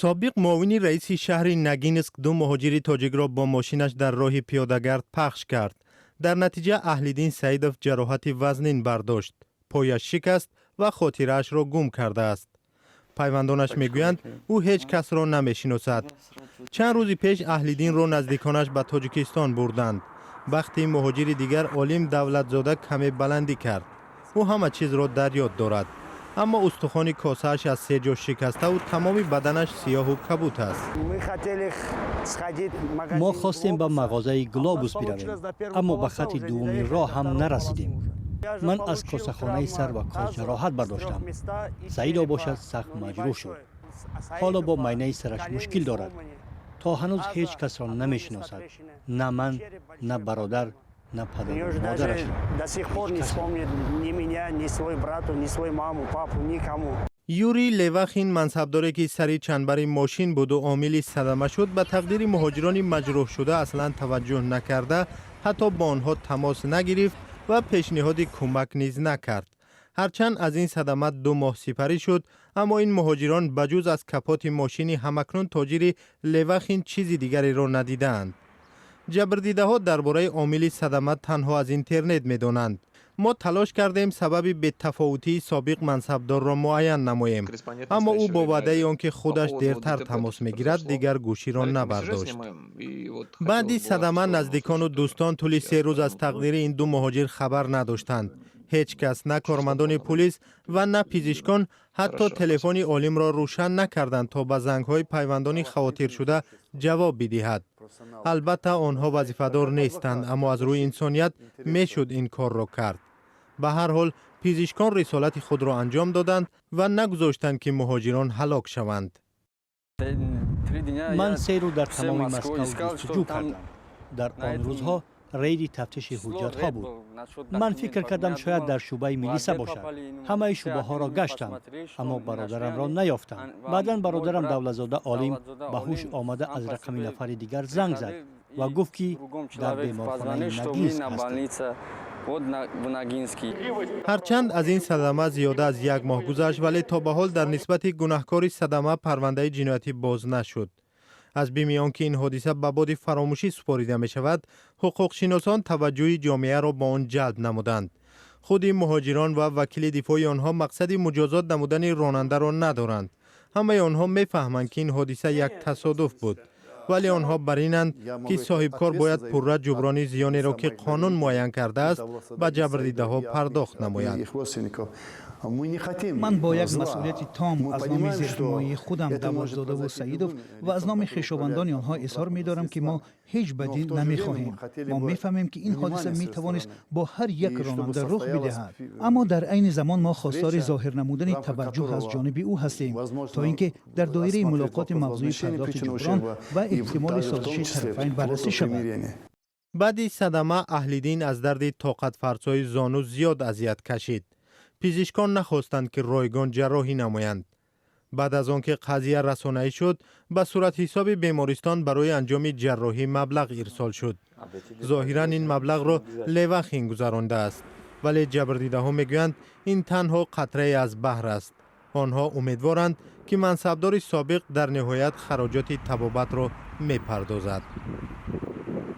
Собиқ муовини раиси шаҳри Нагинск ду муҳоҷири тоҷикро бо мошинаш дар роҳи пиёдагард пахш кард. Дар натиҷа Аҳлиддин Саидов ҷароҳати вазнин бардошт, пояш шикаст ва хотираашро гум кардааст. Пайвандонаш мегӯянд, ӯ ҳеҷ касро намешиносад. Чанд рӯзи пеш Аҳлиддинро наздиконаш ба Тоҷикистон бурданд. Бахти муҳоҷири дигар, Олим Давлатзода, каме баландӣ кард. Ӯ ҳама чизро дар ёд дорад, аммо устухони косааш аз се ҷо шикаставу тамоми баданаш сиёҳу кабут аст. Мо хостем ба мағозаи Глобус биравем, аммо ба хати дуввуми роҳ ҳам нарасидем. Ман аз косахонаи сар ва кос ҷароҳат бардоштам. Саидов бошад, сахт маҷрӯҳ шуд. Ҳоло бо майнаи сараш мушкил дорад. То ҳанӯз ҳеҷ касро намешиносад: на ман, на бародар, на падару модарашро. До сих пор не вспомнит ни меня, ни свой брату, ни свой маму, папу, никому. Юрий Левахин, мансабдоре, ки сари чанбари мошин буду омили садама шуд, ба тақдири муҳоҷирони маҷрӯҳшуда аслан таваҷҷӯҳ накарда, ҳатто бо онҳо тамос нагирифт ва пешниҳоди кӯмак низ накард. Ҳарчанд аз ин садама 2 моҳ сипарӣ шуд, аммо ин муҳоҷирон ба ҷуз аз капоти мошини ҳамакнун тоҷири Левахин чизи дигареро надидаанд. Ҷабрдидаҳо дар бораи омили садама танҳо аз интернет медонанд. Мо талош кардем, сабаби бетафовутии собиқ мансабдорро муайян намоем, аммо ӯ бо ваъдаи он ки худаш дертар тамос мегирад, дигар гӯширо набардошт. Баъди садама наздикону дӯстон тӯли 3 рӯз аз тақдири ин ду муҳоҷир хабар надоштанд. Ҳеҷ кас, на кормандони пулис ва на пизишкон, ҳатто телефони Олимро рӯшан накарданд, то ба зангҳои пайвандони хавотиршуда ҷавоб бидиҳад. Албатта, онҳо вазифадор нестанд, аммо аз рӯи инсоният мешуд ин корро кард. Ба ҳар ҳол, пизишкон рисолати худро анҷом доданд ва нагузоштанд, ки муҳоҷирон ҳалок шаванд. Ман 3 рӯз дар тамоми Москав ҷустуҷӯ кардам. Дар он рӯзҳо рейди тафтиши ҳуҷҷатҳо буд. Ман фикр кардам, шояд дар шӯъбаи милиса бошад. Ҳамаи шӯъбаҳоро гаштам, аммо бародарамро наёфтам. Баъдан бародарам Давлатзода Олим ба ҳуш омада, аз рақами нафари дигар занг зад ва гуфт, ки дар беморхонаи Нагинск ҳастем. Ҳарчанд аз ин садама зиёда аз як моҳ гузашт, вале то ба ҳол дар нисбати гунаҳкори садама парвандаи ҷиноятӣ боз нашуд. Аз бими он ки ин ҳодиса ба боди фаромӯшӣ супорида мешавад, ҳуқуқшиносон таваҷҷӯҳи ҷомеаро ба он ҷалб намуданд. Худи муҳоҷирон ва вакили дифои онҳо мақсади муҷозот намудани ронандаро надоранд. Ҳамаи онҳо мефаҳманд, ки ин ҳодиса як тасодуф буд, вале онҳо бар инанд, ки соҳибкор бояд пурра ҷуброни зиёнеро, ки қонун муайян кардааст, ба ҷабрдидаҳо пардохт намояд. Ман бо як масъулияти том аз номи зерҳимояи худам, Давлатзодаву Саидов, ва аз номи хешовандони онҳо изҳор медорам, ки мо ҳеҷ бадӣ намехоҳем. Мо мефаҳмем, ки ин ҳодиса метавонист бо ҳар як ронанда рух бидиҳад, аммо дар айни замон мо хостори зоҳир намудани таваҷҷӯҳ аз ҷониби ӯ ҳастем, то ин ки дар доираи мулоқоти мавзӯи пардохти ҷуброн ва эҳтимоли созиши тарафайн баррасӣ шавад. Баъди садама Аҳлиддин аз дарди тоқатфарсои зону зиёд азият кашид. Пизишкон нахостанд, ки ройгон ҷарроҳӣ намоянд. Баъд аз он ки қазия расонаӣ шуд, ба суратҳисоби бемористон барои анҷоми ҷарроҳӣ маблағ ирсол шуд. Зоҳиран, ин маблағро Левахин гузарондааст, вале ҷабрдидаҳо мегӯянд, ин танҳо қатрае аз баҳр аст. Онҳо умедворанд, ки мансабдори собиқ дар ниҳоят хароҷоти табобатро мепардозад.